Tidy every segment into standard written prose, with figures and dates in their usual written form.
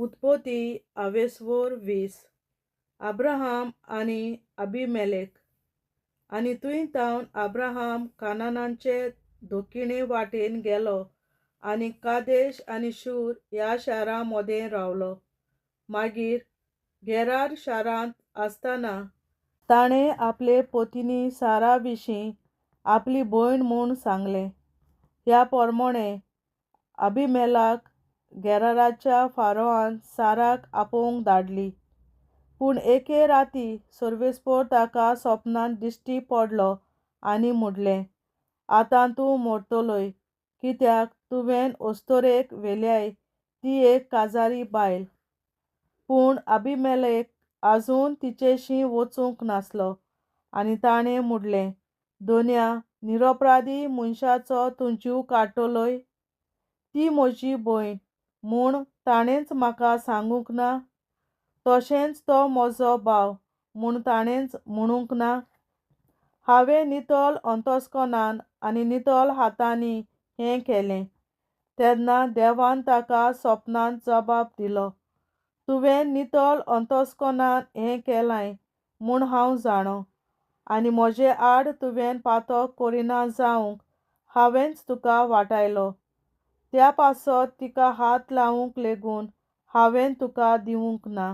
उत्पती आवेस्वोर 20. अब्राहम आनी अबिमेलेक. आनी थंय तावन अब्राहम कानानाचे दक्षिणे वाटेन गेलो आनी कादेश आनी शूर ह्या शारां मदें रावलो. मागीर गेरार शारांत आसतना ताणें आपले पत्नी सारा विशीं आपली भयण म्हूण सांगलें. ह्या पोरमोणें अबिमेलाक गेराराच्या फारोआन साराक आपोवंक धाडली. पूण एके राती सर्वेस्पोर ताका सपनांत दिश्टी पडलो आनी म्हणलें, आतां तूं मरतलोय, कित्याक तुवें अस्तोरेक व्हेल्याय ती एक काजारी बायल. पूण अबिमेलेक आजून तिचेशी वचूंक नासलो आनी ताणें म्हणलें, दोन्या निरपराधी मनशाचो तूं जीव काडटलोय? ती म्हजी भयण म्हूण ताणेंच म्हाका सांगूंक ना? तशेंच तो म्हजो भाव म्हूण ताणेंच म्हणूंक ना? हांवें नितळ अंतस्कनान आनी नितळ हातांनी हें केलें. तेन्ना देवान ताका सपनांत जबाब दिलो, तुवें नितळ अंतस्कनान हें केलांय म्हूण हांव जाणो, आनी म्हजे आड तुवें पातक करिना जावंक हांवेंच तुका वाटायलो. त्या पासत तिका हात लावंक लेगून हांवें तुका दिवंक ना.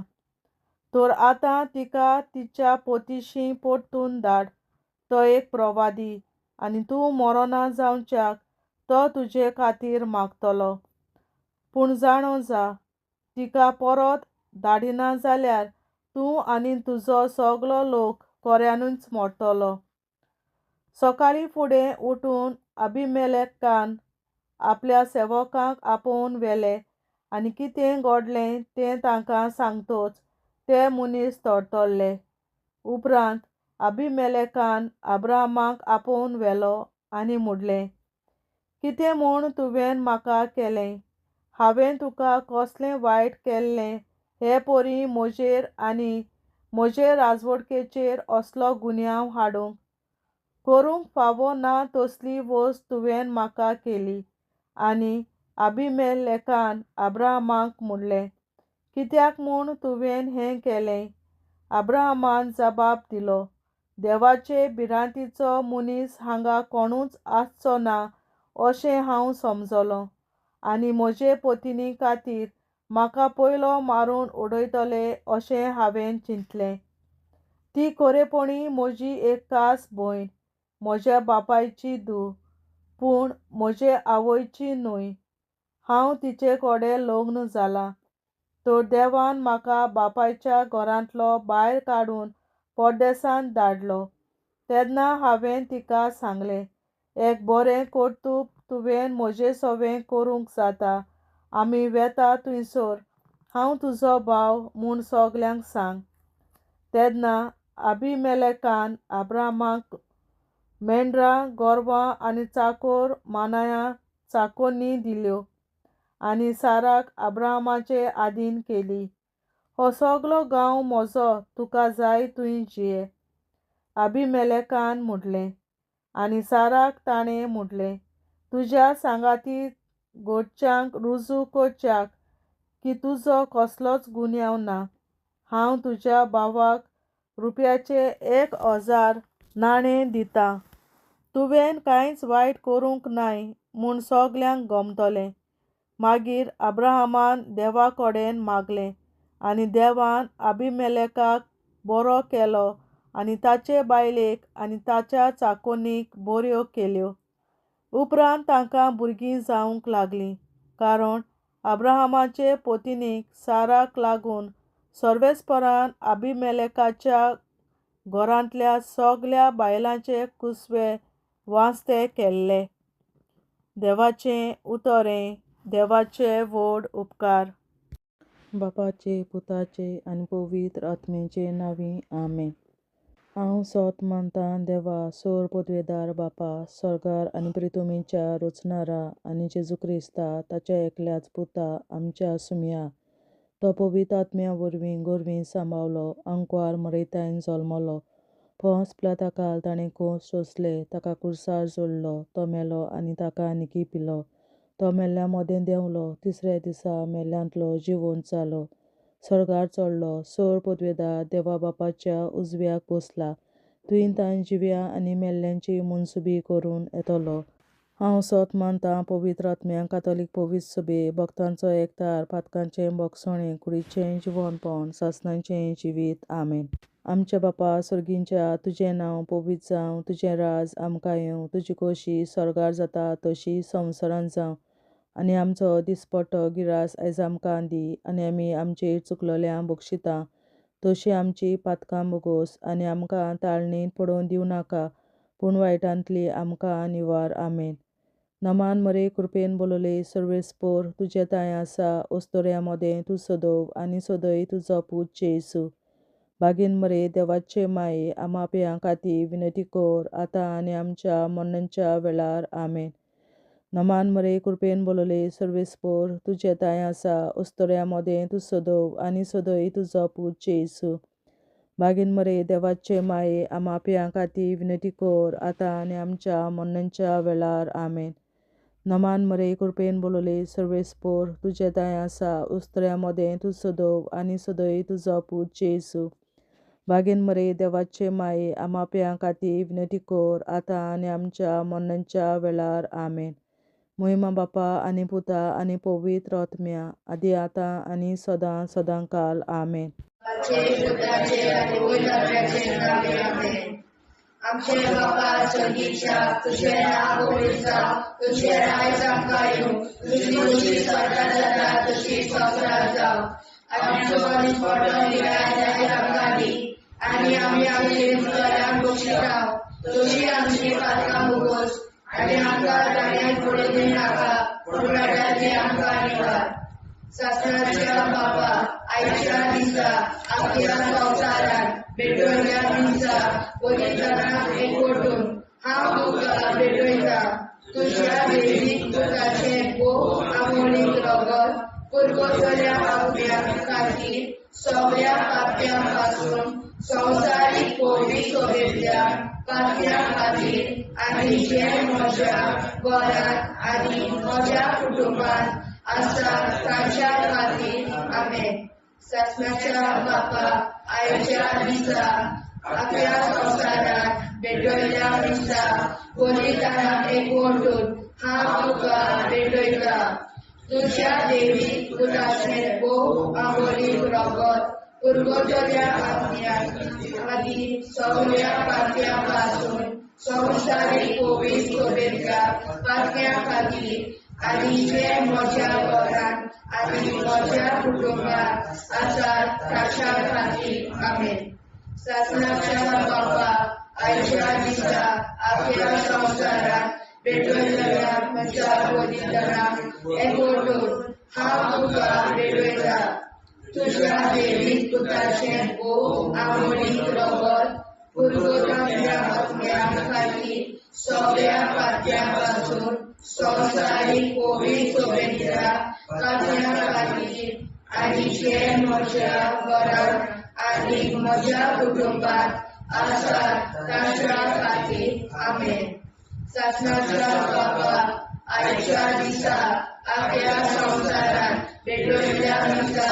तर आतां तिका तिच्या पतीशी परतून धाड. तो एक प्रवादी आनी तूं मरना जावच्याक तो तुजे खातीर मागतलो. पूण जाणो जा, तिका परत धाडिना जाल्यार तूं आनी तुजो सगलो लोक खऱ्यानूच मरतलो. सकाळीं फुडें उठून अबिमेलेकान आपल्या सेवकांक आपोवन व्हेले आनी कितें घडलें तें तांकां सांगतच ते मनीस तडतडले. उपरांत अबिमेलेकान अब्राहमाक आपोवन व्हेलो आनी म्हणलें, कितें म्हूण तुवें म्हाका केलें? हांवें तुका कसलें वायट केल्लें हे परी म्हजेर आनी म्हजे राजवटकेचेर असलो गुन्यांव हाडूंक? करूंक फावो ना तसली वस्त तुवें म्हाका केली. आनी अबिमेलेकान अब्राहमाक म्हणलें, कित्याक म्हूण तुवें हें केलें? अब्राहमान जबाब दिलो, देवाचे भिरांतीचो मनीस हांगा कोणूच आसचो ना अशें हांव समजलों, आनी म्हजे पत्नी खातीर म्हाका पयलो मारून उडयतले अशें हांवें चिंतलें. ती खरेपणी म्हजी एक खास भयण, म्हज्या बापायची धूव, पूण म्हजे आवयची न्हय. हांव तिचे कडेन लग्न जालां. तर देवान म्हाका बापायच्या घरांतलो भायर काडून परदेसांत धाडलो. तेन्ना हांवें तिका सांगलें, एक बरें कर्तूब तुवें म्हजे सवें करूंक जाता. आमी वेता थंयसर हांव तुजो भाव म्हूण सगल्यांक सांग. तेन्ना अबिमेलेकान अब्राहमाक मेंढरां, गोरवां आनी चाकोर मानाया चाकोन्नी दिल्यो आनी साराक अब्राहमाचे आदीन केली. हो सगलो गांव म्हजो, तुका जाय थंय जिये, अबिमेलेकान म्हणलें. आनी साराक ताणें म्हणलें, तुज्या सांगाती घरच्यांक रुजू करच्याक की तुजो कसलोच गुन्यांव ना, हांव तुज्या भावाक रुपयाचे 1000 नाणें दितां. तुवें कांयच वायट करूंक नाय म्हूण सगल्यांक गमतलें. मागीर अब्राहमान देवा कडेन मागलें आनी देवान अबिमेलेकाक बरो केलो आनी ताचे बायलेक आनी ताच्या चाकोनीक बऱ्यो केल्यो. उपरांत तांकां भुरगीं जावंक लागलीं, कारण अब्राहमाचे पत्नीक साराक लागून सर्वेस्परान अबिमेलेकाच्या घरांतल्या सगल्या बायलांचे कुसवे वास्ते केल्ले. देवाचें उतरें. देवाचे व्हड उपकार. बापाचे, पुताचे आनी पवित्र आत्म्याचे नांवी, आमेन. हांव सोत मानतां देवा, सोर पदवेदार बापा, सर्गार आनी प्रितुमीच्या रचणारा आनी जेजू क्रिस्ता ताच्या एकल्याच पुता आमच्या सुमया, तो पवित्र आत्म्या वरवीं गोरवीं सांबावलो, आंकवार मरयतायन जल्मलो, पोंस पिलाताकाल ताणें कोस सोंसले, ताका कुर्सार जोडलो, तो मेलो आनी ताका निकी पिलो, तो मेल्ल्या मोदें देंवलो, तिसऱ्या दिसा मेल्ल्यांतलो जिवंत जालो, स्वर्गार चडलो, सोळ पदवेदार देवा बापाच्या उजव्याक बसला, थंय ताण जिव्या आनी मेल्ल्यांची मुनसुबी करून येतलो. हांव सोत मानतां पवित्र आत्म्या कातोलीक पवित्र सभे, भक्तांचो एकतार, पातकांचें भोगसणें, कुडीचें जिवनपण, सासणाचें जिवीत. आमेन. आमच्या बापा सर्गींच्या, तुजें नांव पवित्र जावं, तुजें राज आमकां येवं, तुजी खोशी स्वर्गार जाता तशी संवसारांत जावं. आनी आमचो दिसपट्टो गिरास आयज आमकां दी, आनी आमी आमचेर चुकलोल्यांक बक्षिता तशी आमची पातकां भोगोस, आनी आमकां ताळणींत पडोवन दिवं नाका, पूण वायटांतली आमकां निवार. आमेन. नमान मरे कृपेन बोलले सर्वेस्पोर, तुजें तांय आसा, ओस्तोऱ्या मोदें तूं सदोव आनी सदय तुजो पूत जेजू. बागीन मरे देवाचे माये, आमाप्यां खातीर विनंती कर, आतां आनी आमच्या मरणाच्या वेळार. आमेन. नमान मरे कृपेन बोलले सर्वेस्पोर, तुजें तांय आसा, ओस्तोऱ्या मोदें तूं सदोव आनी सदय तुजो पूत जेजू. बागीन मरे देवाचे माये, आमाप्यां खातीर विनंती कर, आतां आनी आमच्या मरणाच्या वेळार. आमेन. नमान मरे कृपेन बोलले सर्वेस्पोर, तुजें तांय आसा, उस्तऱ्या मोदें तूं सदोव आनी सदय तुजो पूत जेजू. बागीन मरे देवाचे माये, आमाप्यां खातीर विनंती कर, आतां आनी आमच्या मरणाच्या वेळार. आमेन. मोहिमा बापा आनी पुता आनी पवित्र आत्म्या, आदी आतां आनी सदां सदां काल. आमेन. आमचे बापा सर्गीच्या, तुझें नांव पवित्र जावं, तुझें राज आमकां येवं, तुजी खोशी स्वर्गार जाता तशी संवसारांत जावं. आमचो दिसपट्टो गिरास आयज आमकां दी, आनी आमी आमचे चुकल्यांक बक्षिता तशी आमची पातकां भोगोस, आनी आमकां ताळ्यांत पडून दिवं नाका, पूण वायटांतली आमकां निवार. सासणाच्या बापा, आयच्या दिसा आख्या संवसारांत भेटयल्या दिसा बलिदानाक एकवटून हांव तुका भेटयतां तुज्या देवीक पुताचें भोव आमोलीक रगत पुरवतल्या आत्म्या खातीर सगळ्या पाप्यां पासून संवसारीक पवित्र सोबेंतल्या पात्या खातीर आनी जे म्हज्या घरांत आनी म्हज्या कुटुंबांत आसा तांच्या खातीर. आमेन. सासणाच्या बापा, आयच्या दिसा आख्या संवसारांत भेटयल्या दिसा बलिदानाक एकवटून हांव तुका भेटयतां तुज्या देवीक पुताचें भोव आमोलीक रगत पुरवतल्या आत्म्या खातीर सगळ्या पात्यां पासून संवसारीक पवित्र सोबेंतल्या पात्यां खातीर आनी जे म्हज्या घरांत आनी म्हज्या कुटुंबांत आसात ताच्या खातीर. आमेन. सासणाच्या बापा, आयच्या दिसा आख्या संवसारांत भेटयतल्या म्हज्या बलिदानाक एकवटून हांव तुका भेटयतां तुज्या देवीक पुताचें भोव आमोलीक रगत पुरवतल्या आत्म्या खातीर सगळ्या पात्यां पासून संवसारीक पवित्र सोबेंतल्या पात्यां खातीर आनी जे म्हज्या घरांत आनी म्हज्या कुटुंबांत आसात तांच्या खातीर. आमेन. सासणाच्या बापा, आयच्या दिसा आख्या संवसारांत भेटयल्या दिसा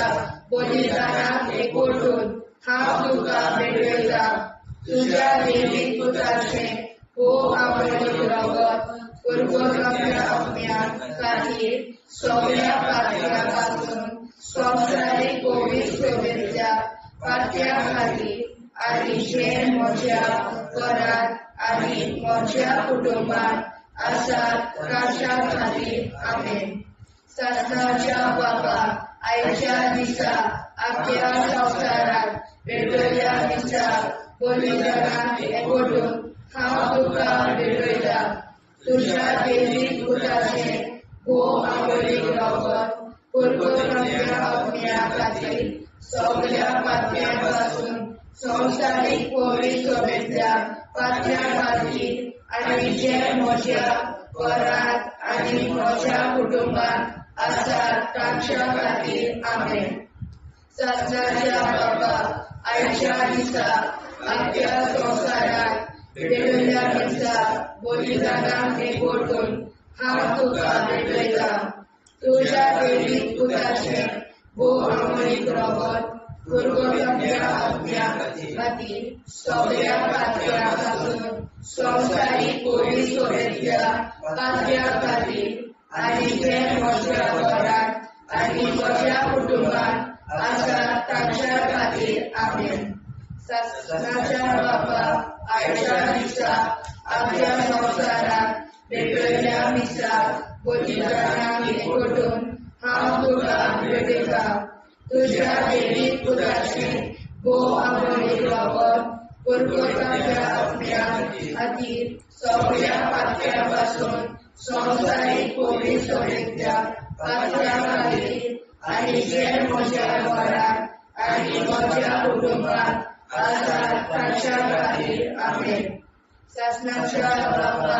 बलिदानाक एकवटून हांव तुका भेटयतां तुज्या देवीक पुताचें भोव आमोलीक रगत पुरवतल्या आत्म्या खातीर सगळ्या पात्यां पासून संवसारीक पवित्र सोबेंतल्या पात्यां खातीर आनी जे म्हज्या घरांत आनी म्हज्या कुटुंबांत आसात तांच्या खातीर. आमेन. सासणाच्या बापा, आयच्या दिसा आख्या संवसारांत भेटयल्या दिसा बलिदानाक एकवटून हांव तुका भेटयतां तुज्या देवीक पुताचें भोव आमोलीक रगत पुरवतल्या आत्म्या खातीर सगळ्या पात्यां पासून संवसारीक पवित्र सोबेंतल्या पात्यां खातीर आनी जे म्हज्या घरांत आनी म्हज्या कुटुंबांत आसात तांच्या खातीर. आमेन. सासणाच्या बापा, आयच्या दिसा आख्या संवसारांत भेटयल्या दिसा बलिदानाक एकवटून हांव तुका भेटयतां. तुज्या देवीक पुताचें भोव आमोलीक रगत पुर्वजांच्या आत्म्या खातीर सगळ्या पातक्यां पासून संवसारीक पवित्र सोबेंतल्या पातक्यां खातीर आनी जे म्हज्या घरांत आनी म्हज्या कुटुंबांत आसा तांच्या खातीर. आमेन. सासणाच्या बापा, आयच्या दिसा आमच्या संवसारांत भेटयल्ल्या मिसा बलिदानाक एकवटून हांव तुका भेटयतां. तुज्या देवीक पुताचें भोव आमोलीक रगत पुर्वजांच्या आत्म्या खातीर सगळ्या पातक्यां पासून संवसारीक पवित्र सोबेंतल्या पातक्यां खातीर आनी जे म्हज्या घरांत आनी म्हज्या कुटुंबांत आसा तांच्या खातीर. आमेन. सासणाच्या बापा,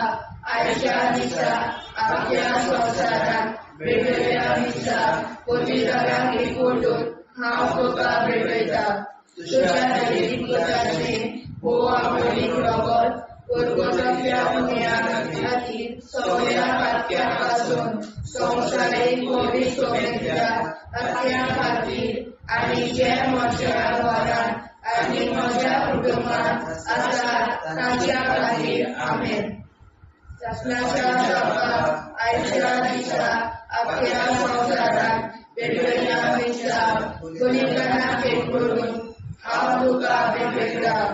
आयच्या दिसा आमच्या संवसारांत भेटयल्ल्या मिसा बलिदानाक एकवटून हांव तुका भेटयतां. तुज्या देवीक पुताचें भोव आमोलीक रगत पुर्वजांच्या पुण्या खातीर सगळ्या पातक्यां पासून संवसारीक पवित्र सोबेंतल्या पातक्यां खातीर आनी जे म्हज्या घरांत आनी म्हज्या कुटुंबांत आसा तांच्या खातीर. आमेन. सासणाच्या बापा, आयच्या दिसा आख्या संवसारांत भेटयल्ल्या मिसा बलिदानाक एकवटून हांव तुका भेटयतां.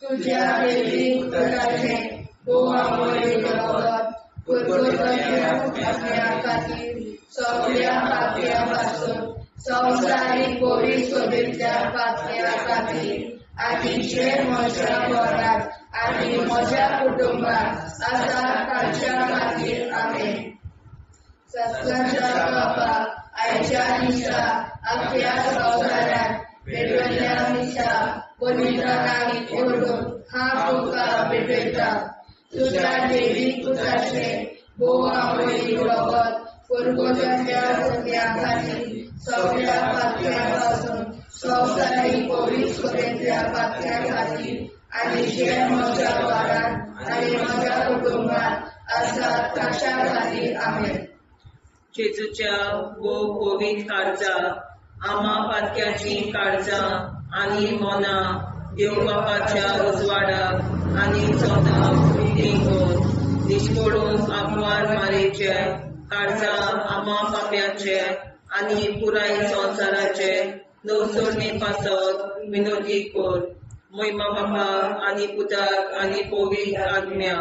तुज्या देवीक पुताचें भोव आमोलीक रगत पुर्वजांच्या आत्म्या खातीर सगळ्या पातक्यां पासून संवसारीक पवित्र सोबेंतल्या पातक्यां खातीर आनी जे म्हज्या घरांत आनी म्हज्या कुटुंबांत आसा तांच्या खातीर. आमेन. सासणाच्या बापा, आयच्या दिसा आख्या संवसारांत भेटयल्ल्या मिसा बलिदानाक एकवटून हांव तुका भेटयतां. तुज्या देवीक पुताचें भोव आमोलीक रगत पुर्वजांच्या पुण्या खातीर सगळ्या पातक्यां पासून संवसारीक पवित्र सोबेंतल्या पातक्यां खातीर आनी जे म्हज्या घरांत आनी म्हज्या कुटुंबांत आसा तांच्या खातीर. आमेन. जेजूच्या भोव पवित्र काळजा, आमा पातक्याचीं काळजां आनी मनां देव बापाच्या उजवाडाक आनी स्वताक उक्तीं कर. निश्पडून आंकवार मारेचे काळजां आमा पाप्याचे आनी पुराय संवसाराचे नवसरणे पासत विनोदी कर. मोहिमा बापा आनी पुताक आनी पवित्र आत्म्या,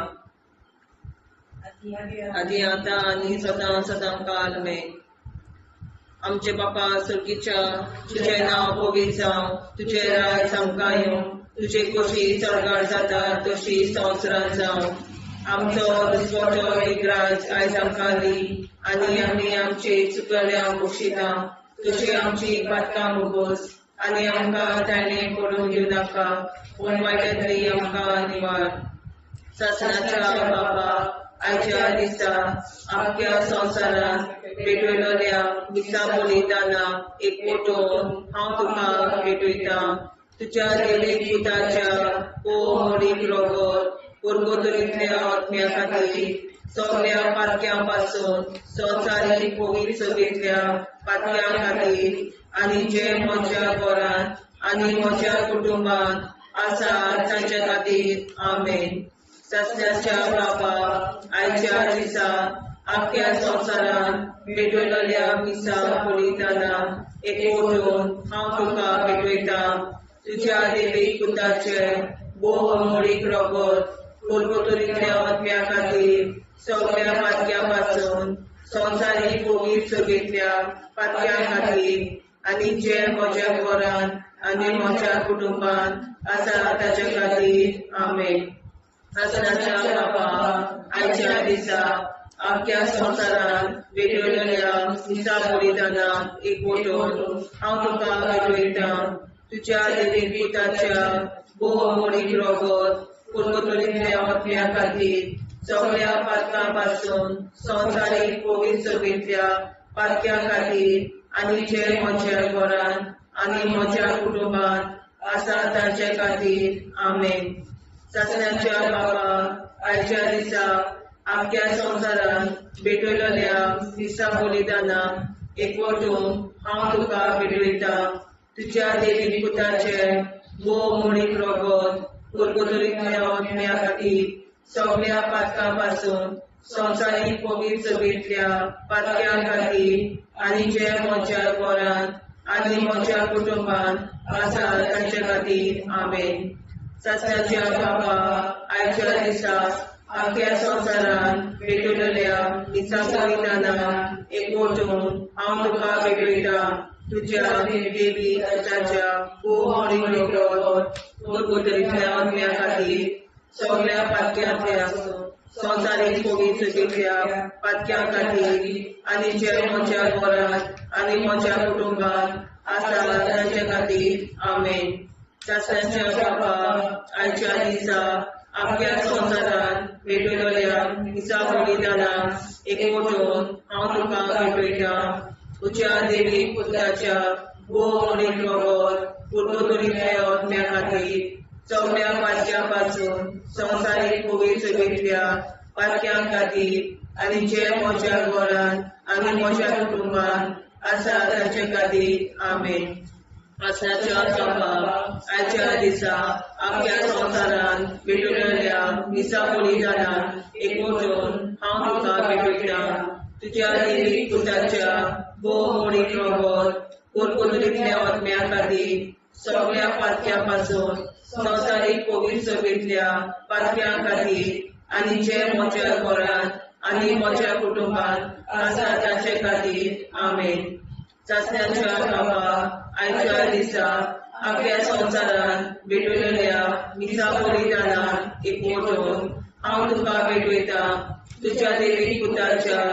आदी आतां आनी सदां सदां काल मेन. आमचे बापा स्वर्गीच्या, तुजें नांव पवित्र जावं, तुजें राज आमकां येवं, तुजे खोशी स्वर्गार जाता तशी संवसारांत जावं. आमचो दुसरो एक राज आयज आमकां दी आनी आमी आमचे चुकल्या बक्षिता तशी आमची पातकां मुगोस आनी आमकां ताणें पडून घेवं नाका, पूण वायटांतली आमकां निवार. सासणाच्या बापा, आयच्या दिसा आमच्या संवसारांत भेटयलेल्या मिसा बलिदानाक एकवटून हांव तुका भेटयतां. तुज्या देवीक पुताच्या भोव मोडीक रगत पुर्वतरींतल्या आत्म्या खातीर सगळ्या पातक्यां पासून संवसारीक पवित्र सभेंतल्या पातक्यां खातीर आनी जे म्हज्या घरांत आनी म्हज्या कुटुंबांत आसा तांच्या खातीर. आमेन. सासणाच्या बापा, आयच्या दिसा आख्या संवसारांत भेटयलेल्या मिसा बलिदानाक एकवटून हांव तुका भेटयतां. तुज्या देवीक पुताचें भोव अमोलीक रगत पुर्वतरींतल्या आत्म्या खातीर सगळ्या पातक्यां पासून संवसारीक पवित्र सभेंतल्या पातक्यां खातीर आनी जे म्हज्या घरांत आनी म्हज्या कुटुंबांत आसा ताच्या खातीर. आमेन. सासणाच्या बापा, आयच्या दिसा आख्या संवसारांत भेटयलेल्या मिसा बलिदानाक एकवटून हांव तुका भेटयतां. तुज्या देवीक पुताच्या भोव अमोलीक रगत पुर्वतरींतल्या आत्म्या खातीर सगळ्या पातकां पासून संवसारीक पवित्र सभेंतल्या पातक्यां खातीर आनी जे म्हज्या घरांत आनी म्हज्या कुटुंबांत आसा तांचे खातीर. आमेन. सासणाच्या बापा, आयच्या दिसा आख्या संवसारांत भेटयलेल्या मिसा बलिदानाक एकवटून हांव तुका भेटयतां. तुज्या देवी पुताचें भोव मोडीक रगत पुर्गुतरींतल्या आत्म्या खातीर सगळ्या पातकां पासून संवसारीक पवित्र सभेंतल्या पातक्यां खातीर आनी जे म्हज्या घरांत आनी म्हज्या कुटुंबांत आसा तांचे खातीर. आमेन. सासणाच्या बाबा, आयच्या दिसा आख्या संवसारांत भेटयलेल्या मिसा बलिदानाक एकवटून हांव तुका भेटयतां. तुज्या देवी पुताच्या भोव मोडीक रगत पुर्गुतरींतल्या आत्म्या खातीर सगळ्या पातक्यांतल्या संवसारीक पवित्र सभेंतल्या पातक्यां खातीर आनी जे म्हज्या घरांत आनी म्हज्या कुटुंबांत आसा तांचे खातीर. आमेन. सासणाच्या बाबा, आयच्या दिसा आख्या संवसारांत भेटयलेल्या मिसा बलिदानाक एकवटून हांव तुका भेटयतां. तुज्या देवी पुताच्या भोव मोडीक रगत पुर्गुतरींतल्या आत्म्या खातीर सगळ्या पातक्यां पासून संवसारीक पवित्र सभेंतल्या पातक्यां खातीर आनी जे म्हज्या घरांत आनी म्हज्या कुटुंबांत आसा तांचे खातीर. आमेन. आसनाच्या बाबा, आयच्या दिसा आख्या संवसारांत भेटयलेल्या मिसा बलिदानाक एकवटून हांव तुका भेटयतां. तुज्या देवी पुताच्या भोव मोडीक रगत पुर्गुतरींतल्या आत्म्या खातीर सगळ्या पातक्यां पासून संवसारीक पवित्र सभेंतल्या पातक्यां खातीर आनी जे म्हज्या घरांत आनी म्हज्या कुटुंबांत आसा तांचे खातीर. आमेन. सासणाच्या बाबा, आयच्या दिसा आख्या संवसारांत भेटयलेल्या मिसा बलिदानाक एकवटून हांव तुका भेटयतां. तुज्या देवी पुताच्या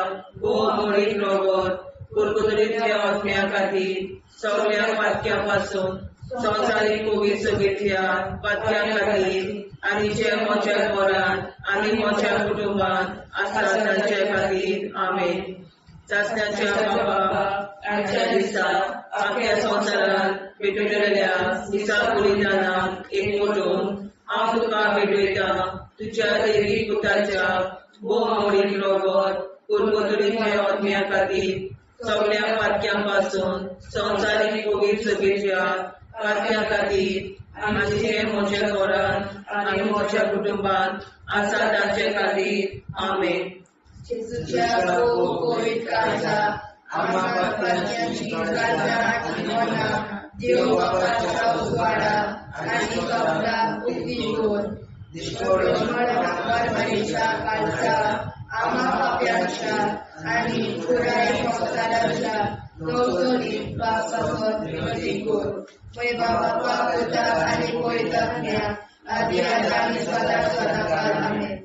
भोव मोडीक रगत पुर्गुतरींतल्या आत्म्या खातीर सगळ्या पातक्यां पासून संवसारीक पवित्र सभेंतल्या पातक्यां खातीर आनी जे म्हज्या घरांत आनी म्हज्या कुटुंबांत आसा तांचे खातीर. आमेन. सासणाच्या बाबा, आयच्या दिसा आख्या संवसारांत भेटयलेल्या मिसा बलिदानाक एकवटून हांव तुका भेटयतां. तुज्या देवी पुताच्या भोव मोडीक रगत पुर्गुतरींतल्या आत्म्या खातीर सगळ्या पातक्यां पासून संवसारीक पवित्र सभेच्या पातक्यां खातीर आनी जे म्हज्या घरांत आनी म्हज्या कुटुंबांत आसा तांचे खातीर. आमेन. जेजूच्या भोव पवित्र काळजा, आम्हा पातक्यांची काळजां आनी मनां देव बापाच्या उजवाडा आनी कपलाक उक्ती दवर. मरमारीच्या काळजा, आम्हा पाप्यांच्या आनी पुराय संवसाराच्या गवसणीत बापासत मदीं कर. मय बापा, पुता आनी पवित्र आत्म्या, आदी आतां आनी सदां सदांकाळ. आमेन.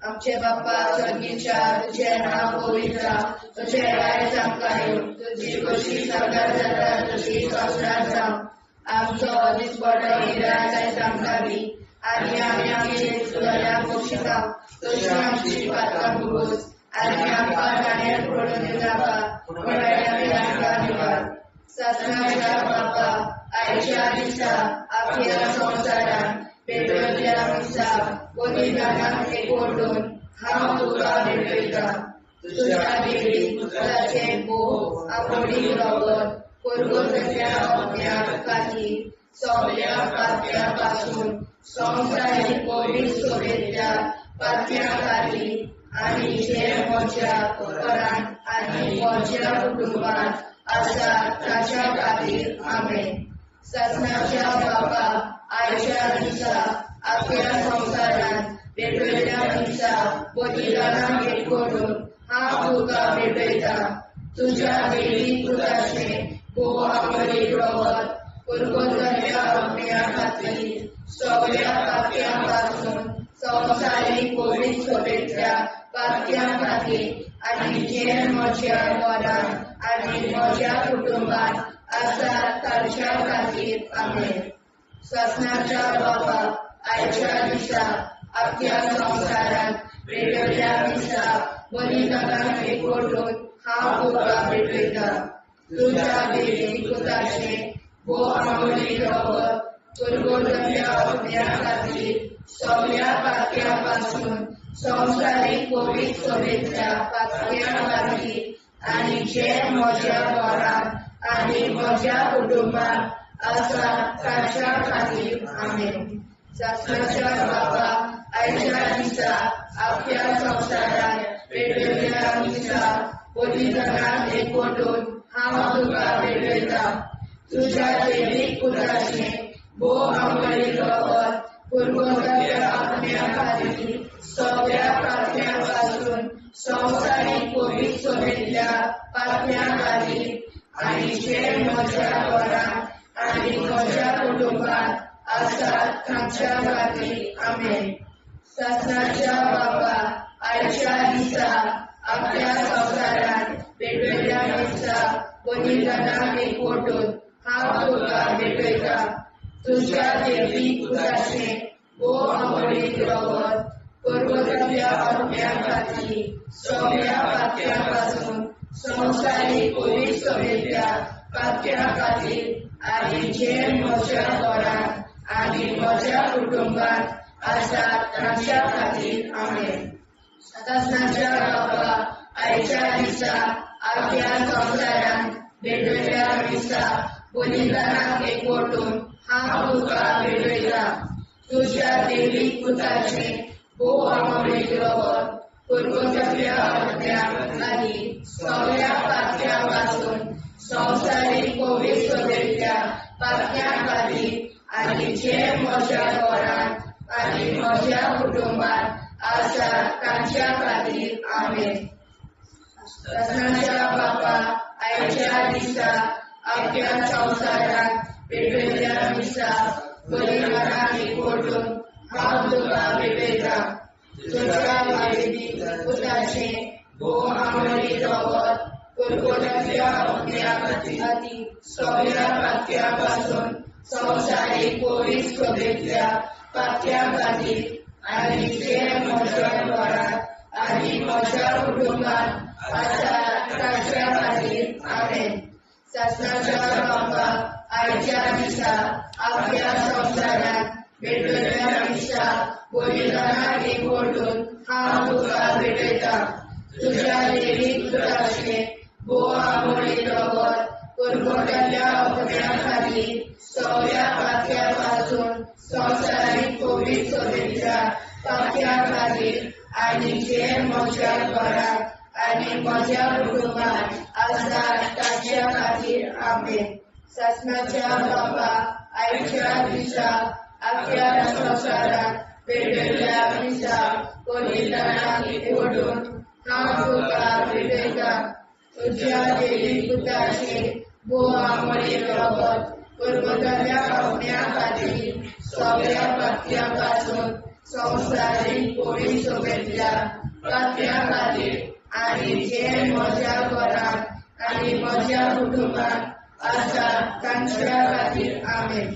आमचे बाप्पा स्वर्गीच्या, तुझें नांव पवित्र जावं, तुजें राज आमकां येवं, तुजी खोशी स्वर्गार जाता तशी संवसारांत जावं. आमचो दिसपडो गिराज आयज आमकां दी, आनी आमी आमचे चुकल्यांक बक्षिता तशी आमची पातकां भोगोस, आनी आमकां जाण्यार पडून दिवनाका, पूण आमी आमकां निवार. सासणाच्या बापा, आयच्या दिसा आख्या संवसारांत पेटवल्ल्या मिसा बलिदानाक एकवटून हांव तुका भेटयतां. तुज्या देवी पुताचें भोव आवडीक रगत पुर्गुतल्या आत्म्या खातीर सगळ्या पातक्यां पासून संवसारीक पवित्र सभेंतल्या पातक्यां खातीर आनी जे म्हज्या घरांत आनी म्हज्या कुटुंबांत आसा ताच्या खातीर. आमेन. सासणाच्या बापा, आयच्या दिसा आख्या संवसारांत पेटवल्ल्या मिसा बलिदानाक एकवटून हांव तुका भेटयतां. तुज्या देवी पुताचें भोव आवडीक रगत पुर्गुतल्या आत्म्या खातीर सगळ्या पातक्यां पासून संवसारीक पवित्र सभेंतल्या पातक्यां खातीर आनी जे म्हज्या घरांत आनी म्हज्या कुटुंबांत आसा तांच्या खातीर. आमेन. सासणाच्या बापा, आयच्या दिसा आख्या संवसारांत पेटवल्ल्या मिसा बलिदानाक एकवटून हांव तुका भेटयतां. तुज्या देवी पुताचें भोव आवडीक रगत पुर्गुतल्या आत्म्या खातीर सगळ्या पातक्यां पासून संवसारीक कोवीड सभेंतल्या पातक्यां खातीर आनी जे म्हज्या घरांत आनी म्हज्या कुटुंबांत आसा तांच्या खातीर. आमेन. सासणाच्या बाबा, आयच्या दिसा आख्ख्या संवसारांत पेटयल्ल्या मिसा बलिदानाक एकवटून हांव तुका भेटयतां. तुज्या देवीक पुताचें भोव आवडीक रगत पुर्वजाच्या आत्म्या खातीर सगळ्या पातक्यां पासून संवसारीक कोवीड सभेंतल्या पातक्यां खातीर आनी जे म्हज्या घरांत आनी म्हज्या कुटुंबांत आसात तांच्या खातीर. आमेन. सासणाच्या बाबा, आयच्या दिसा आख्ख्या संवसारांत पेटयल्ल्या मिसा बलिदानाक एकवटून हांव तुका भेटयतां. तुज्या देवी पुताचें भोव आवडीक रगत पुर्वजाच्या आत्म्या खातीर सगळ्या पातक्यां पासून संवसारीक कोवीड सभेंतल्या पातक्यां खातीर आनी जे म्हज्या घरांत आनी म्हज्या कुटुंबांत आसात तांच्या खातीर. आमेन. सासणाच्या बाबा, आयच्या दिसा आख्ख्या संवसारांत भेटयल्ल्या मिसा बलिदानाक एकवटून हांव तुका भेटयतां. तुज्या देवीक पुताचें भोव आवडीक रगत पुर्वजाच्या आत्म्या खातीर सगळ्या पातक्यां पासून संवसारीक कोवीड सभेंतल्या पातक्यां खातीर आनी जे म्हज्या घरांत आनी म्हज्या कुटुंबांत आसा तांच्या खातीर. आमेन. सासणाच्या बापा, आयच्या दिसा आख्ख्या संवसारांत पेटयल्ल्या मिसा बलिदानाक एकवटून हांव तुका भेटयतां. तुज्या देवी पुताचें भोव आवडीक रगत पुर्वजाच्या आत्म्या खातीर सगळ्या पातक्यां पासून संवसारीक कोवीड सभेंतल्या पातक्यां खातीर आनी जे म्हज्या घरांत आनी म्हज्या कुटुंबांत आसा तांच्या खातीर. आमेन. सासणाच्या बापा, आयच्या दिसा आख्ख्या संवसारांत भेटयल्ल्या मिसा बलिदानाक एकवटून हांव तुका भेटयतां. तुज्या देवीक पुताचें भोव आवडीक रगत पुर्वजाच्या आत्म्या खातीर सगळ्या पातक्यां पासून संवसारीक कोवीड सभेंतल्या पातक्यां खातीर आनी जे म्हज्या घरांत आनी म्हज्या कुटुंबांत आसा तांच्या खातीर. आमेन. सासणाच्या बाबा, आयच्या दिसा आख्ख्या संवसारांत पेटयल्ल्या मिसा बलिदानाक एकवटून हांव तुका भेटयतां. तुज्या देवी पुताचें भोव आवडीक रगत पुर्वजाच्या आत्म्या खातीर सगळ्या पातक्यां पासून संवसारीक कोवीड सभेंतल्या पातक्यां खातीर आनी जे म्हज्या घरांत आनी म्हज्या कुटुंबांत आसा तांच्या खातीर. आमेन.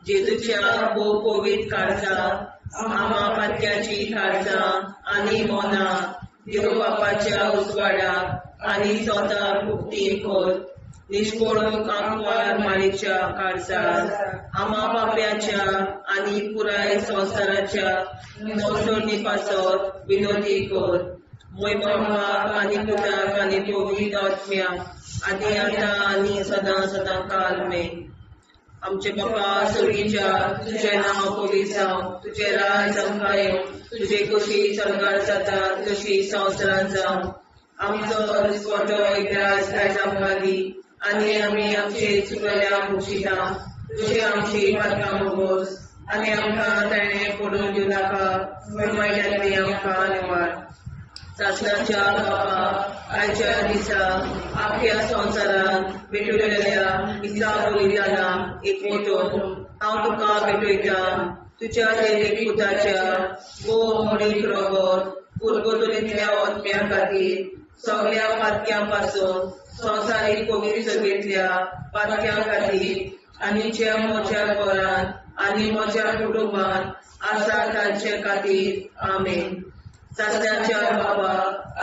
जेजूच्या भोव पवित्र काळजा, आमा पातक्याची काळजा आनी मनां देव बापाच्या उजवाडाक आनी स्वताक मुक्ती कर. निश्कोळूंक आंकवार मारीच्या काळजार आमा पाप्याच्या आनी पुराय संवसाराच्या नवसोडणी पासत विनोदी कर. मोय बापाक आनी पुताक आनी पवित्र आत्म्याक आनी आतां आनी सदां सदां काल मेन. आमचे बापा स्वर्गीच्या, तुजें नांव पवित्र जावं, तुजें राज आमकां येवं, तुजे कशी स्वर्गार जाता तशी संवसारांत जावं. आमचो दिसवटो एक आयज आमकां दी आनी आमी आमचे चुकल्या मुक्षिता तुजे आमची पातकां मोगोस आनी आमकां ताणें पडून दिवं नाका, पूण वायटांतली आमकां निवार. सासणाच्या बापा, आयच्या दिसा आख्ख्या संवसारांत भेटयल्ल्या मिसा बलिदानाक एकवटून हांव तुका भेटयतां. तुज्या देवीक पुताच्या भोव मोडीक रगत पुर्गतोलींतल्या आत्म्या खातीर सगळ्या पातक्यां पासून संवसारीक कोवीड सभेंतल्या पातक्यां खातीर आनी जे म्हज्या घरांत आनी म्हज्या कुटुंबांत आसा तांचे खातीर. आमेन. सासणाच्या बाबा,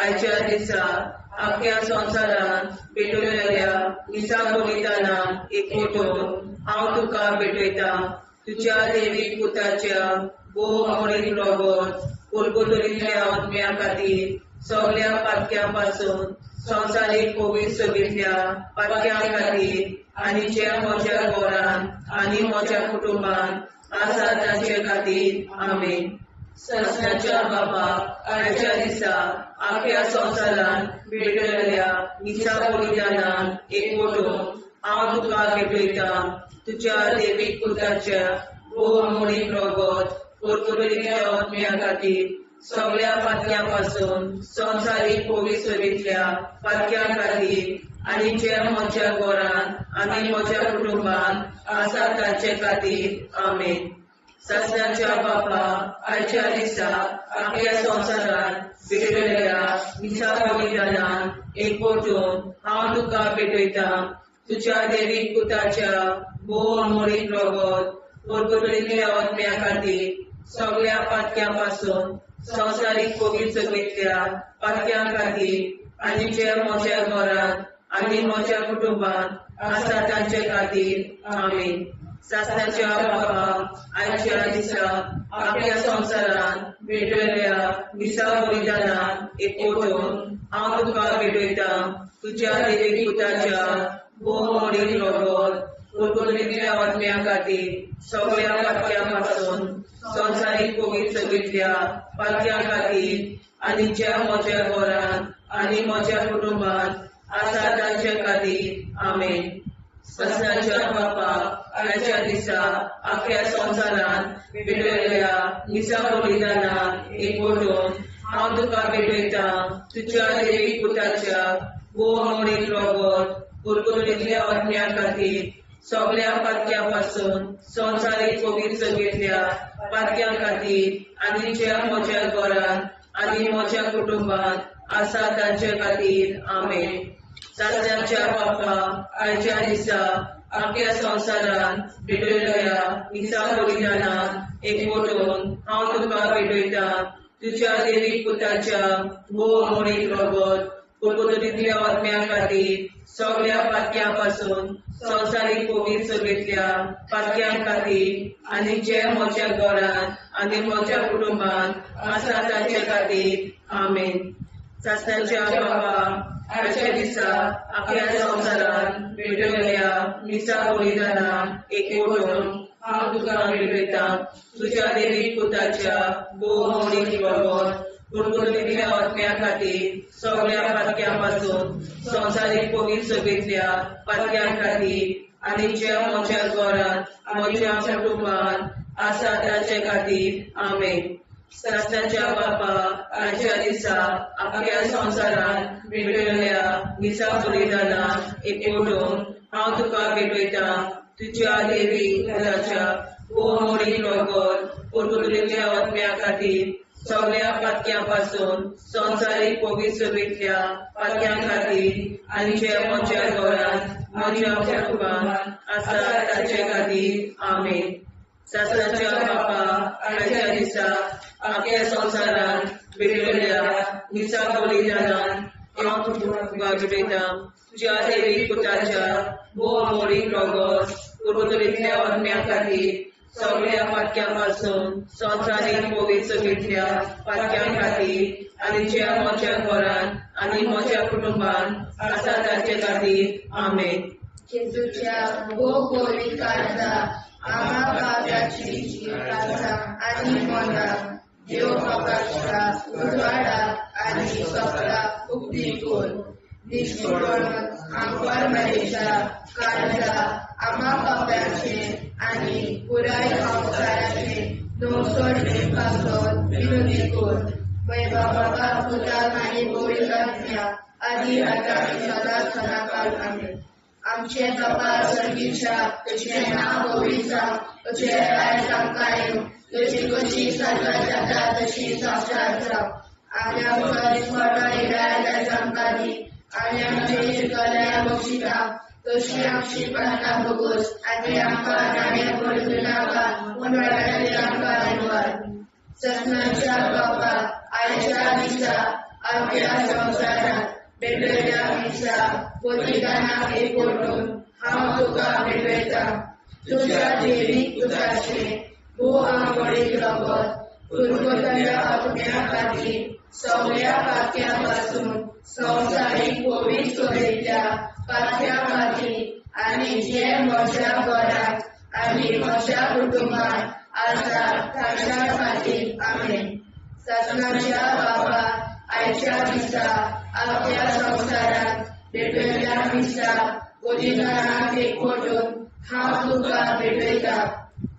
आयच्या दिसा आख्ख्या संवसारांत पेटवलेल्या मिसा बलिदानाक एकवटून हांव तुका भेटयतां. तुज्या देवी पुताच्या भोव मोडीक रगत पुर्गुतोरींतल्या आत्म्या खातीर सगळ्या पातक्यां पासून संवसारीक कोवीड सगळींतल्या पातक्यां खातीर आनी जे म्हज्या घरान आनी म्हज्या कुटुंबान आसा तांचे खातीर. आमेन. ससनाच्या बापा आयच्या दिसा आख्या संवसारान भेटयलेल्या मिसा बलिदानान एकवटून हांव तुका भेटयतां तुज्या देवीक पुताच्या भोव मोडीक रगत पुर्तुगेलीच्या आत्म्या खातीर सगळ्या पातक्यां पासून संवसारीक कोवीड सरींतल्या पातक्यां खातीर आनी जे म्हज्या घरान आनी म्हज्या कुटुंबान आसा तांचे खातीर. आमेन. सासणाच्या बापा आयच्या दिसा आख्या संवसारान भेटयलेल्या मिसा बलिदानान एकवटून हांव तुका भेटयतां तुज्या देवीक पुताच्या भोव मोडीक रगत पुर्तुगेलींतल्या आत्म्या खातीर सगळ्या पातक्यां पासून संवसारीक कोवीड सगळींतल्या पातक्यां खातीर आनी जे म्हज्या घरान आनी म्हज्या कुटुंबान आसा तांचे खातीर. आमेन. सासणाच्या बापा आयच्या दिसा आख्या संवसारान भेटयलेल्या मिसा बलिदानान एकवटून हांव तुका भेटयतां तुज्या देवी पुताच्या भोव मोडीक रगत पुर्तुगेलींतल्या आत्म्या खातीर सगळ्या पातक्यां पासून संवसारीक कोवीड सगळींतल्या पातक्यां खातीर आनी ज्या म्हज्या घरान आनी म्हज्या कुटुंबान आसा तांचे खातीर. आमेन. ससनाच्या बापा आयच्या दिसा आख्या संवसारान भेटयलेल्या मिसा बलिदानान एकवटून हांव तुका भेटयतां तुज्या देवी पुताच्या भोव मोडीक रगत पुर्तुगेलींतल्या आत्म्या खातीर सगळ्या पातक्यां पासून संवसारीक कोवीड सगळींतल्या पातक्यां खातीर आनी ज्या म्हज्या घरान आनी म्हज्या कुटुंबान आसा तांचे खातीर. आमेन. सासणाच्या बापा आयच्या दिसा आख्या संवसारान भेटयलेल्या मिसा बलिदानान एकवटून हांव तुका भेटयतां तुज्या देवी पुताच्या भोव मोडीक रगत पुर्तुगेलींतल्या आत्म्या खातीर सगळ्या पातक्यां पासून संवसारीक कोवीड सगळींतल्या पातक्यां खातीर आनी जे म्हज्या घरान आनी म्हज्या कुटुंबान आसा तांचे खातीर. आमेन. सासणाच्या बापा आयच्या दिसा आख्या संवसारान भेटयलेल्या मिसा बलिदानान एकवटून हांव तुका भेटयतां तुज्या देवी पुताच्या भोव मोडीक रगत पुर्तुगेलींतल्या आत्म्या खातीर सगळ्या पातक्यां पासून संवसारीक कोवीड सगळींतल्या पातक्यां खातीर आनी ज्या म्हज्या घरान म्हज्या कुटुंबान आसा तांचे खातीर. आमेन. सासणाच्या बापा आयच्या दिसा आख्या संवसारान भेटयलेल्या मिसा बलिदानान एकवटून हांव तुका भेटयतां तुज्या देवी पुताच्या भोव मोडीक रगत पुर्तुगेलींतल्या आत्म्या खातीर सगळ्या पातक्यां पासून संवसारीक कोवीड सगळींतल्या पातक्यां खातीर आनी जे म्हज्या घरान म्हज्या कुटुंबान आसा तांचे खातीर. आमेन. सासणाच्या बापा आयच्या दिसा आख्या संवसारान भेटयलेल्या मिसा बलिदानान हांव तुका भेटयतां तुज्या देवी पुताच्या भोव मोडीक रगत पुर्तुगेलींतल्या आत्म्या खातीर सगळ्या पातक्यां पासून संवसारीक कोवीड सगळींतल्या पातक्यां खातीर आनी ज्या म्हज्या घरान आनी म्हज्या कुटुंबान आसा तांचे खातीर. आमेन. जेजूच्या भोव पवित्र काळजा आम्हा पाप्याची काळजां आनी मनां देव बापाच्या उजवाडा आनी सपनां उक्ती कर. निश्कोळून आमकां मरेच्या काळजा आम्हा पाप्याचे आनी पुराय संवसाराचे नवसोडणे पासत विनंती कर. मय बाबा पुताक आनी पवित्र आत्म्या आदी आतां आनी सदां सदांकाळ. आमेन. आमचे बापा सर्गीच्या तुजें नांव पवित्र जावं, तुजें राज आमकां येवं, तुजी कशी स्वर्गात जाता तशी संवसारांत जावं. आनी आमकां दिसवडो येराय आयज आमकां दी, आनी आमचे चुकल्यार बक्षिता तशी आमची प्रार्थना भोगोस, आनी आमकां नाण्या पडूं नाका, पूण वायटांतल्यान आमकां निवार. ससनाच्या बापा आयच्या दिसा आमच्या संवसारांत भेटयल्या मिसा बलिदानाक एकवटून हांव तुका भेटयतां तुज्या देवी पुताचें भोव आमोडीक रगत पुरवतल्या आत्म्या खातीर सगळ्या पात्या पासून संवसारीक पवित्र सभेंतल्या पात्या खातीर आनी जे म्हज्या घरांत आनी म्हज्या कुटुंबांत आसा ताच्या खातीर. आमेन. सासणाच्या बाबा, आयच्या दिसा आपल्या संवसारांत भेटयल्ल्या मिसा बलिदानाक एकवटून हांव तुका भेटयता.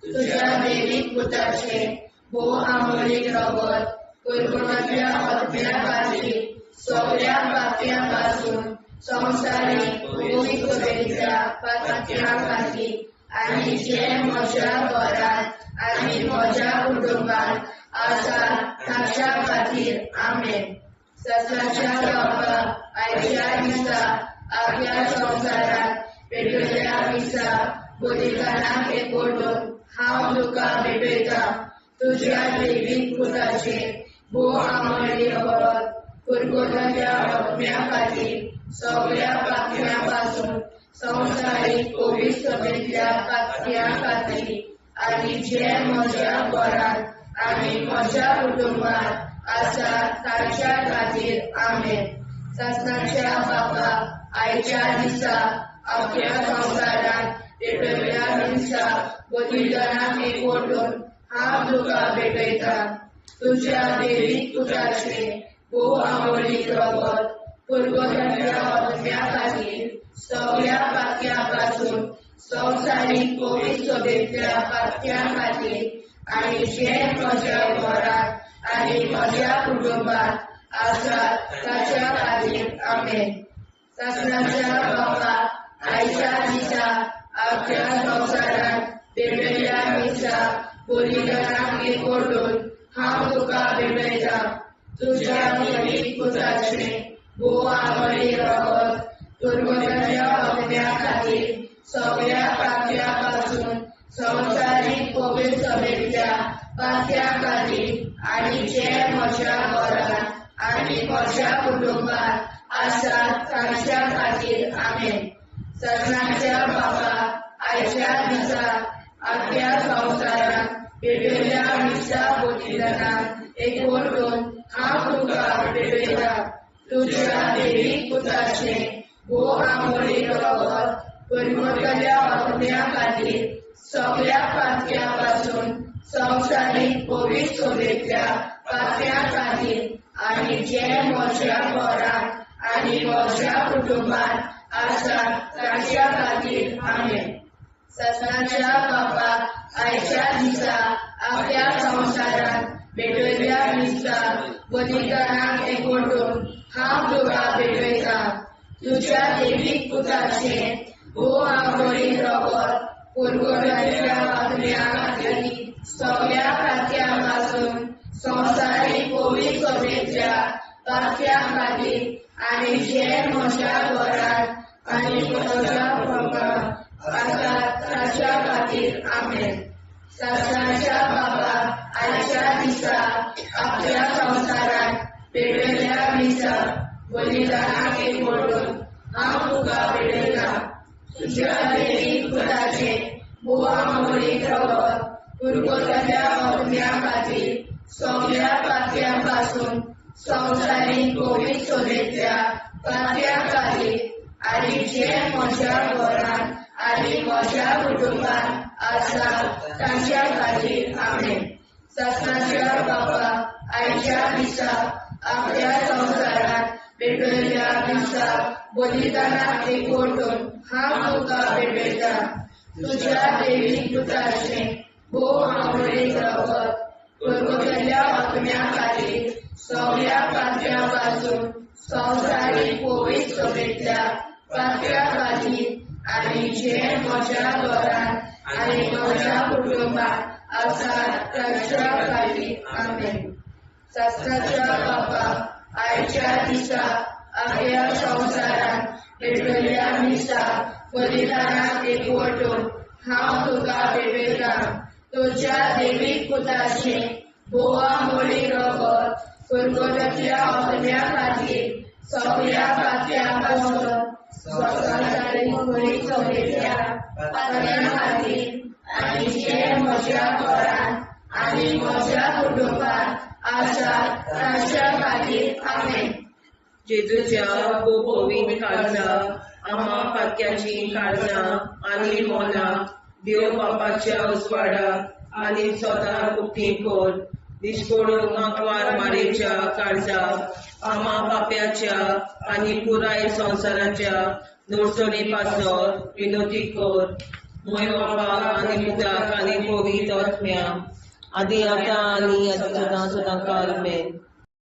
तुज्या देवीक पुताचें भोव आमोलीक रगत कुरकुटांतल्या आत्म्या खातीर सगळ्या पाप्यां पासून संवसारीक पवित्र सभेंतल्या पात्यां खातीर आनी जे म्हज्या घरांत आनी म्हज्या कुटुंबांत आसा ताच्या खातीर. आमेन. सासणाच्या बाबा, आयच्या दिसा आपल्या संवसारांत पेटयल्ल्या मिसा बलिदानाक एकवटून हांव तुका भेटयता. तुज्या देवीक पुताचें भोव आमोली रगत कुरकुटांतल्या आत्म्या खातीर सगळ्या पाप्यां पासून संवसारीक पवित्र सभेंतल्या पात्यां खातीर आनी जे म्हज्या घरांत आनी म्हज्या कुटुंबांत आसा ताच्या खातीर. आमेन. सासणाच्या बाबा, आयच्या दिसा आपल्या संवसारांत पेटयल्ल्या मिसा बलिदानाक एकवटून हांव तुका भेटयता. तुज्या देवीक पुताचें भोव आमोलीक रगत पुरवतल्या आत्म्या खातीर सगळ्या पात्यां पासून संवसारीक पवित्र सभेंतल्या पात्यां खातीर आनी जे म्हज्या घरांत आनी म्हज्या कुटुंबांत आसा ताच्या खातीर. आमेन. सासणाच्या बाबा, आयच्या दिसा आपल्या संवसारांत पेटयल्ल्या मिसा बलिदानाक एकवटून हांव तुका भेटयता. तुज्या देवीक पुताचें भोव आमोली रगत पुरवतल्या आत्म्या खातीर सगळ्या पाप्यां पासून संवसारीक पवित्र सभेंतल्या पात्यां खातीर आनी जे म्हज्या घरांत आनी म्हज्या कुटुंबांत आसा तांच्या खातीर. आमेन. सासणाच्या बाबा, आयच्या दिसा आपल्या संवसारांत पेटयल्ल्या मिसा बलिदानाक एकवटून हांव तुका भेटयता. तुज्या देवीक पुताचें भोव आमोलीक रगत पुरवतल्या आत्म्या खातीर सगळ्या पात्यां पासून संवसारीक पवित्र सभेंतल्या पात्यां खातीर आनी जे म्हज्या घरांत आनी म्हज्या कुटुंबांत आसा ताच्या खातीर. आमेन. सासणाच्या बाबा, आयच्या दिसा आपल्या संवसारांत भेटयल्ल्या मिसा बलिदानाक एकवटून हांव तुका भेटयता. तुज्या देवीक पुताचें भोव आमोलीक रगत पुरवतल्या आत्म्या खातीर सगळ्या पात्यां पासून संवसारीक पवित्र सभेंतल्या पात्यां खातीर आनी जे म्हज्या घरांत आनी म्हज्या कुटुंबांत आसा ताच्या खातीर. आमेन. सासणाच्या बाबा, आयच्या दिसा आपल्या संवसारांत पेटयल्ल्या मिसा बलिदानाक एकवटून हांव तुका भेटयता. तुज्या देवीक पुताचें भोव आमोलीक रगत पुरवतल्या आत्म्या खातीर सगळ्या पात्यां पासून संवसारीक पवित्र सभेंतल्या पात्यां खातीर आनी जे म्हज्या घरांत आनी म्हज्या कुटुंबांत आसा तांच्या खातीर. आमेन. सासणाच्या बाबा, आयच्या दिसा आपल्या संवसारांत पेटयल्ल्या मिसा बलिदानाक एकवटून हांव तुका भेटयता. तुज्या देवीक पुताचें भोव आमोलीक रगत पुरवतल्या आत्म्या खातीर सगळ्या पात्यां पासून संवसारीक पवित्र सभेंतल्या पात्यां खातीर आनी जे म्हज्या घरांत आनी म्हज्या कुटुंबांत आसा ताच्या खातीर. आमेन. सासणाच्या बाबा, आयच्या दिसा आपल्या संवसारांत पेटयल्ल्या मिसा बलिदानाक एकवटून हांव तुका भेटयता. तुज्या देवीक पुताचें भोव आमोलीक रगत पुरवतल्या आत्म्या खातीर सगळ्या पात्यां पासून संवसारीक पवित्र सभेंतल्या पात्यां खातीर आनी जे म्हज्या घरांत आनी म्हज्या कुटुंबात आसा ताच्या खातीर. आमेन. जेजूच्या पवित्र काळजा, आमा पातक्याची काळजां आनी मोना देव बापाच्या उजवाडा आनी स्वता उक्ती कर. दिश्कोडून आंकवार मारेच्या काळजा, आमा पाप्याच्या आनी पुराय संवसाराच्या नोडसणी पासत विनोती कर. मोय बापा आनी पुताक आनी पवित्र आत्म्या, आदी आतां आनी सदां सदां काल मेन.